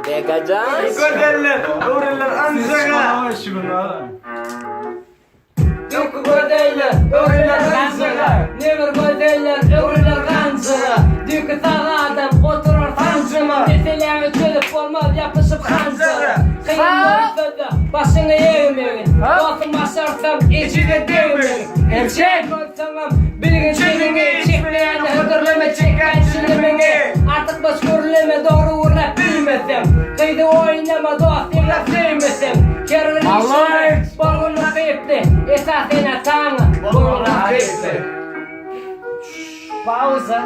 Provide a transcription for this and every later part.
Begajan. Gözeller, öwrüler anjaga. Öňki gözeller, öwrüler ganjyga. Nebir gözeller, öwrüler ganjyga. Düýki sag adam, oturar sanjyma. Meseläňi çözüp bolmaz ýapyşyp hanjara. Kyn bolsa-da, başyňy egmegin. Dostum başarsaň, ejize degmegin. Erkek bolsaňam, bilgin çeniňi. Çekmeýäne hödürleme çekýän çilimiňi. Artykmaç gürleme, dogry gürläp bilmeseň. Gyzy oýnama dost, ýygnap söýmeseň. Her bir işiňde bolgun ukyply. Esas ene-ataňa bolgun ukyply. Pauza.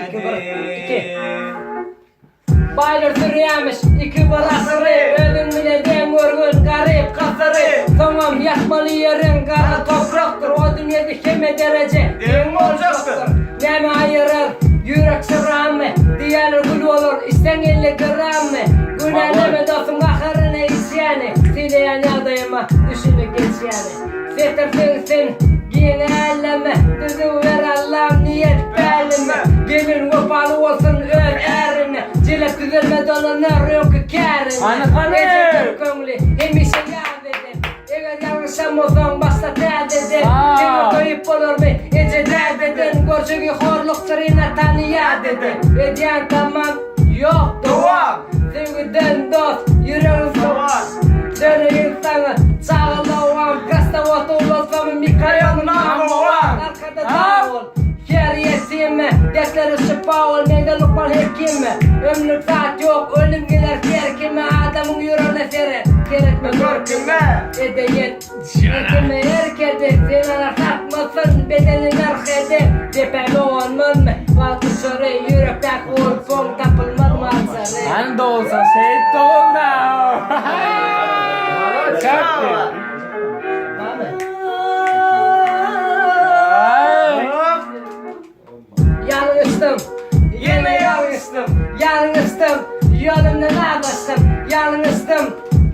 Iki bir, iki. Baýlar sürýämiş 2 bir asyry, Özüň bile deň görgün garyp gasyry. Soňam ýatmaly ýeriň gara toprakdyr, O dünýede hemme dereje deň boljakdyr. Näme aýyrar ýürek şyrammy, Diýýärler gül bolar içseň 50 grammy. Günäleme dostuň gaharyna içýäni, Sylaýan ýagdaýyma düşünip geçýäni. Setir siňsin giň äleme, Düzüw ber Allam niýet pälime. Gelin wepaly bolsun öz ärine, Jelep düzelme dolanar öňki kärine. Hany hany. Ejedir köňli hemişe ýaz eden, Eger ýalňyşan bolsaň başla täzeden. Seni söýüp bolarmy eje dädeden, Görjegi horlukdyr ene-atany ýat eden. Edýän tamam ýok dowam, Söýgüden dost ýüregiň sowar. Döneýin saňa çagalawam, Krasnowodda ulalsam mikroýonum bar. Arkada dag bol, her ýetime, Dertlere şypa bol, mende lukman hekime. Ömrlük zat ýok, ölüm geler her kime, Adamyň ýüregine seret, seretme görküme. Edeýin etime erk eden, Zenana satmasyn bedeni nyrh eden. Depäme gonmazmy wagt uçary, Ýürekdäki gulpuň tapylmazmy açary. Hany dogulsa şeýit dogulda. Ýalňyşdym, ýene ýalňyşdym, Ýalňyşdym, ýolumdan azaşdym, Ýalňyşdym,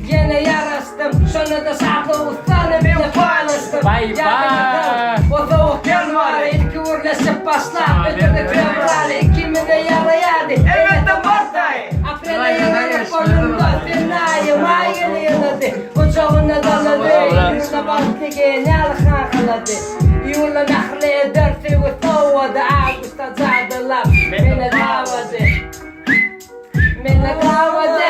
ýene ýaraşdym, Şonda-da şatlyk ussany bile paýlaşdym. Baý Ýadyňa sal, o sowuk ýanwary, Ilki gürleşip başlap, ötürdi fewraly, Ikimize ýaraýardy, elbetde mart aýy. Aprelde ýygnanyp bolnunda, sen aýy, maý güni ýygnady, Gujagyna dolady, iýunda bagtly genial hakalady. Iýulda mähirli eder söýgi sowgady, Awgustda jadylap, meni gabady. Meni gabady.